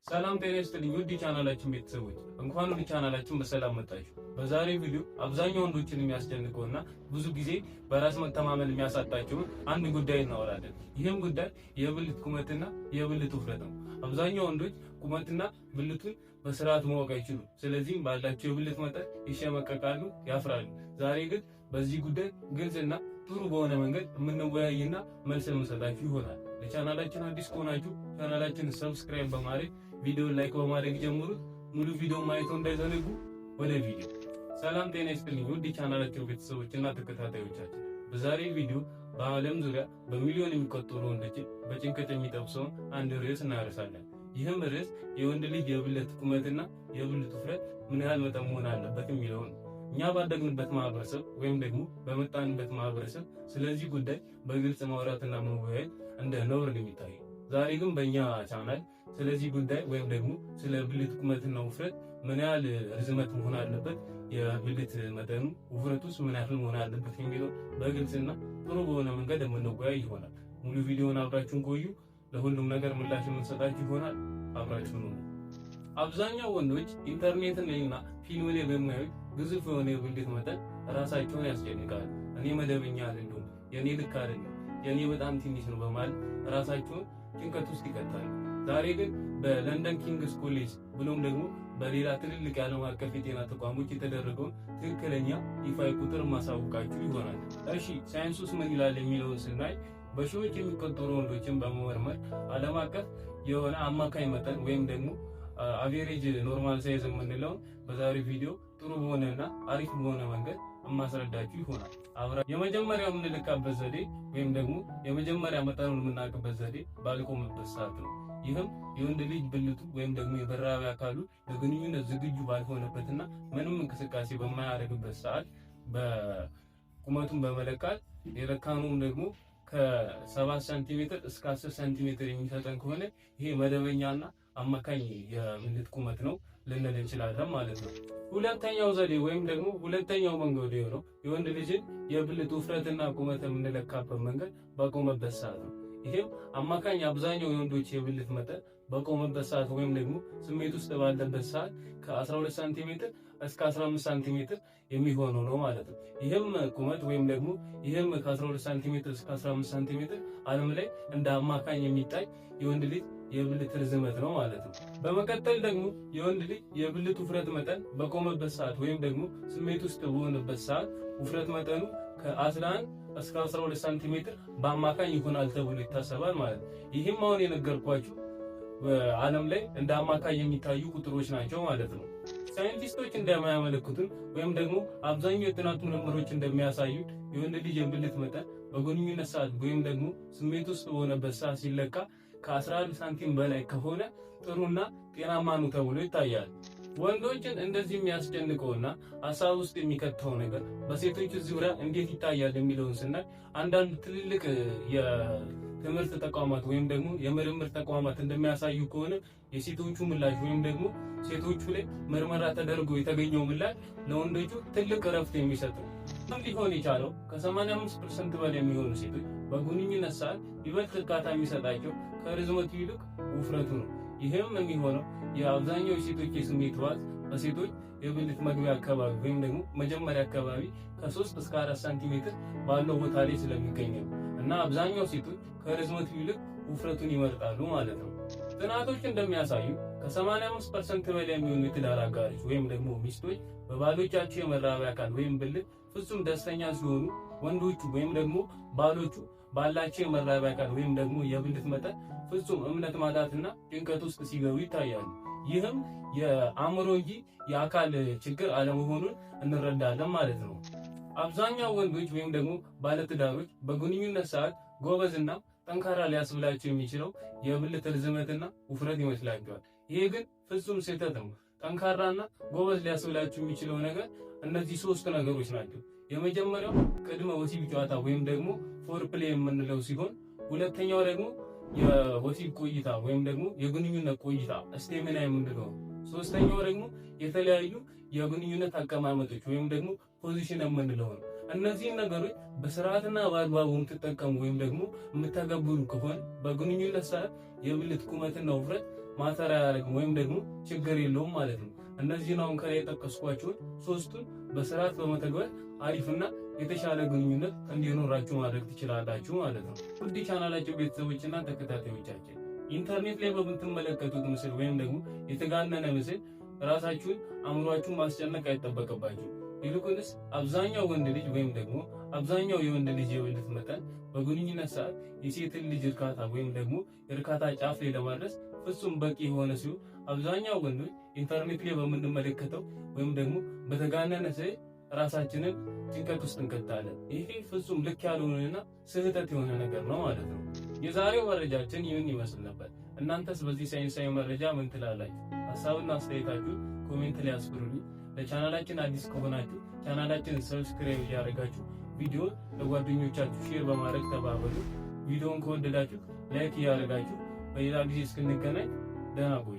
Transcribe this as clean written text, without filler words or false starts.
ሰላም ጤና ይስጥልኝ ውድ የቻናላችን ቤተሰቦች፣ እንኳን ወደ ቻናላችን በሰላም መጣችሁ። በዛሬው ቪዲዮ አብዛኛው ወንዶችን የሚያስጨንቀውና ብዙ ጊዜ በራስ መተማመን የሚያሳጣቸውን አንድ ጉዳይ እናወራለን። ይህም ጉዳይ የብልት ቁመትና የብልት ውፍረት ነው። አብዛኛው ወንዶች ቁመትና ብልቱን በስርዓት ማወቅ አይችሉም። ስለዚህም ባላቸው የብልት መጠን ይሸመቀቃሉ፣ ያፍራሉ። ዛሬ ግን በዚህ ጉዳይ ግልጽና ጥሩ በሆነ መንገድ የምንወያይና መልስ የምንሰጣችሁ ይሆናል። ለቻናላችን አዲስ ከሆናችሁ ቻናላችንን subscribe በማድረግ፣ ቪዲዮ like በማድረግ ጀምሩት። ሙሉ ቪዲዮ ማየቱ እንዳይዘነጉ። ወደ ቪዲዮ። ሰላም ጤና ይስጥልኝ ውድ የቻናላችን ቤተሰቦች እና ተከታታዮቻችን፣ በዛሬ ቪዲዮ በዓለም ዙሪያ በሚሊዮን የሚቆጠሩ ወንዶችን በጭንቀት የሚጠብሰውን አንድ ርዕስ እናነሳለን። ይህም ርዕስ የወንድ ልጅ የብልት ቁመትና የብልት ውፍረት ምን ያህል መጠን መሆን አለበት የሚለው ነው። እኛ ባደግንበት ማህበረሰብ ወይም ደግሞ በመጣንበት ማህበረሰብ ስለዚህ ጉዳይ በግልጽ ማውራትና መወያየት እንደ ነውር ነው የሚታየው። ዛሬ ግን በእኛ ቻናል ስለዚህ ጉዳይ ወይም ደግሞ ስለ ብልት ቁመትና ውፍረት፣ ምን ያህል ርዝመት መሆን አለበት፣ የብልት መጠኑ ውፍረቱስ ምን ያህል መሆን አለበት የሚለው በግልጽና ጥሩ በሆነ መንገድ የምንወያይ ይሆናል። ሙሉ ቪዲዮውን አብራችሁን ቆዩ። ለሁሉም ነገር ምላሽ የምንሰጣችሁ ይሆናል። አብራችሁን ሁኑ። አብዛኛው ወንዶች ኢንተርኔትን ላይና ፊልም ላይ በሚያዩት ግዙፍ የሆነ የብልት መጠን ራሳቸውን ያስጨንቃሉ። እኔ መደበኛ አይደለሁም፣ የኔ ልክ አይደለም፣ የኔ በጣም ትንሽ ነው በማለት ራሳቸውን ጭንቀት ውስጥ ይከታሉ። ዛሬ ግን በለንደን ኪንግስ ኮሌጅ ብሎም ደግሞ በሌላ ትልልቅ የዓለም አቀፍ የጤና ተቋሞች የተደረገውን ትክክለኛ ይፋዊ ቁጥር ማሳወቃችሁ ይሆናል። እሺ፣ ሳይንሱስ ምን ይላል የሚለውን ስናይ በሺዎች የሚቆጠሩ ወንዶችን በመመርመር ዓለም አቀፍ የሆነ አማካኝ መጠን ወይም ደግሞ average normal size የምንለውን በዛሬው ቪዲዮ ጥሩ በሆነና አሪፍ በሆነ መንገድ የማስረዳችሁ ይሆናል። አብራ የመጀመሪያው የምንለካበት ዘዴ ወይም ደግሞ የመጀመሪያ መጠኑን የምናውቅበት ዘዴ ባልቆመበት ሰዓት ነው። ይህም የወንድ ልጅ ብልቱ ወይም ደግሞ የመራቢያ አካሉ ለግንኙነት ዝግጁ ባልሆነበትና ምንም እንቅስቃሴ በማያደርግበት ሰዓት በቁመቱን በመለካት፣ የለካነውም ደግሞ ከ7 ሳንቲሜትር እስከ 10 ሳንቲሜትር የሚሰጠን ከሆነ ይሄ መደበኛና አማካኝ የብልት ቁመት ነው ልንል እንችላለን ማለት ነው። ሁለተኛው ዘዴ ወይም ደግሞ ሁለተኛው መንገድ የሆነው የወንድ ልጅን የብልት ውፍረትና ቁመት የምንለካበት መንገድ በቆመበት ሰዓት ነው። ይሄም አማካኝ አብዛኛው የወንዶች የብልት መጠን በቆመበት ሰዓት ወይም ደግሞ ስሜት ውስጥ ባለበት ሰዓት ከ12 ሳንቲሜትር እስከ 15 ሳንቲሜትር የሚሆነው ነው ማለት ነው። ይህም ቁመት ወይም ደግሞ ይህም ከ12 ሳንቲሜትር እስከ 15 ሳንቲሜትር ዓለም ላይ እንደ አማካኝ የሚታይ የወንድ ልጅ የብልት ርዝመት ነው ማለት ነው። በመቀጠል ደግሞ የወንድ ልጅ የብልት ውፍረት መጠን በቆመበት ሰዓት ወይም ደግሞ ስሜት ውስጥ በሆነበት ሰዓት ውፍረት መጠኑ ከ11 እስከ 12 ሳንቲሜትር በአማካኝ ይሆናል ተብሎ ይታሰባል ማለት ነው። ይህም አሁን የነገርኳችሁ በዓለም ላይ እንደ አማካኝ የሚታዩ ቁጥሮች ናቸው ማለት ነው። ሳይንቲስቶች እንደሚያመለክቱን ወይም ደግሞ አብዛኛው የጥናት ምርምሮች እንደሚያሳዩት የወንድ ልጅ የብልት መጠን በግንኙነት ሰዓት ወይም ደግሞ ስሜት ውስጥ በሆነበት ሰዓት ሲለካ ከ11 ሳንቲም በላይ ከሆነ ጥሩና ጤናማ ነው ተብሎ ይታያል። ወንዶችን እንደዚህ የሚያስጨንቀውና ሀሳብ ውስጥ የሚከተው ነገር በሴቶች ዙሪያ እንዴት ይታያል የሚለውን ስናይ አንዳንድ ትልልቅ የትምህርት ተቋማት ወይም ደግሞ የምርምር ተቋማት እንደሚያሳዩ ከሆነ የሴቶቹ ምላሽ ወይም ደግሞ ሴቶቹ ላይ ምርመራ ተደርጎ የተገኘው ምላሽ ለወንዶቹ ትልቅ እረፍት የሚሰጥ ነው። ሊሆን የቻለው ከ85% በላይ የሚሆኑ ሴቶች በግንኙነት ሰዓት ይበልጥ እርካታ የሚሰጣቸው ከርዝመቱ ይልቅ ውፍረቱ ነው። ይህም የሚሆነው የአብዛኛው የሴቶች የስሜት ሕዋስ በሴቶች የብልት መግቢያ አካባቢ ወይም ደግሞ መጀመሪያ አካባቢ ከ3 እስከ 4 ሳንቲሜትር ባለው ቦታ ላይ ስለሚገኝ ነው እና አብዛኛው ሴቶች ከርዝመቱ ይልቅ ውፍረቱን ይመርጣሉ ማለት ነው። ጥናቶች እንደሚያሳዩ ከ85% በላይ የሚሆኑ የትዳር አጋሮች ወይም ደግሞ ሚስቶች በባሎቻቸው የመራቢያ አካል ወይም ብልት ፍጹም ደስተኛ ሲሆኑ ወንዶቹ ወይም ደግሞ ባሎቹ ባላቸው የመራቢያ አካል ወይም ደግሞ የብልት መጠን ፍጹም እምነት ማጣትና ጭንቀት ውስጥ ሲገቡ ይታያሉ። ይህም የአእምሮ እንጂ የአካል ችግር አለመሆኑን እንረዳለን ማለት ነው። አብዛኛው ወንዶች ወይም ደግሞ ባለትዳሮች በግንኙነት ሰዓት ጎበዝና ጠንካራ ሊያስብላቸው የሚችለው የብልት ርዝመትና ውፍረት ይመስላቸዋል። ይሄ ግን ፍጹም ስህተት ነው። ጠንካራና ጎበዝ ሊያስብላቸው የሚችለው ነገር እነዚህ ሶስት ነገሮች ናቸው። የመጀመሪያው ቅድመ ወሲብ ጨዋታ ወይም ደግሞ foreplay የምንለው ሲሆን፣ ሁለተኛው ደግሞ የወሲብ ቆይታ ወይም ደግሞ የግንኙነት ቆይታ stamina የምንለው ነው። ሶስተኛው ደግሞ የተለያዩ የግንኙነት አቀማመጦች ወይም ደግሞ position የምንለው ነው። እነዚህን ነገሮች በስርዓትና በአግባቡ የምትጠቀሙ ወይም ደግሞ የምተገብሩ ከሆነ በግንኙነት ሰዓት የብልት ቁመትና ውፍረት matter አያደርግም ወይም ደግሞ ችግር የለውም ማለት ነው። እነዚህን አሁን ከላይ የጠቀስኳቸውን ሶስቱን በስርዓት በመተግበር አሪፍና የተሻለ ግንኙነት እንዲኖራችሁ ማድረግ ትችላላችሁ ማለት ነው። ውድ ቻናላችን ቤተሰቦችና ተከታታዮቻችን፣ ኢንተርኔት ላይ በምትመለከቱት ምስል ወይም ደግሞ የተጋነነ ምስል ራሳችሁን አእምሯችሁን ማስጨነቅ አይጠበቅባችሁ። ይልቁንስ አብዛኛው ወንድ ልጅ ወይም ደግሞ አብዛኛው የወንድ ልጅ የብልት መጠን በግንኙነት ሰዓት የሴትን ልጅ እርካታ ወይም ደግሞ የእርካታ ጫፍ ላይ ለማድረስ ፍጹም በቂ የሆነ ሲሆን፣ አብዛኛው ወንዶች ኢንተርኔት ላይ በምንመለከተው ወይም ደግሞ በተጋነነ ስዕል ራሳችንን ጭንቀት ውስጥ እንከታለን። ይሄ ፍጹም ልክ ያልሆነና ስህተት የሆነ ነገር ነው ማለት ነው። የዛሬው መረጃችን ይህን ይመስል ነበር። እናንተስ በዚህ ሳይንሳዊ መረጃ ምን ትላላችሁ? ሀሳብና አስተያየታችሁ comment ላይ አስፍሩልኝ። ለቻናላችን አዲስ ከሆናችሁ ቻናላችንን subscribe እያደረጋችሁ ቪዲዮ ለጓደኞቻችሁ share በማድረግ ተባበሩ። ቪዲዮውን ከወደዳችሁ like እያደረጋችሁ በሌላ ጊዜ እስክንገናኝ ደህና ቆዩ።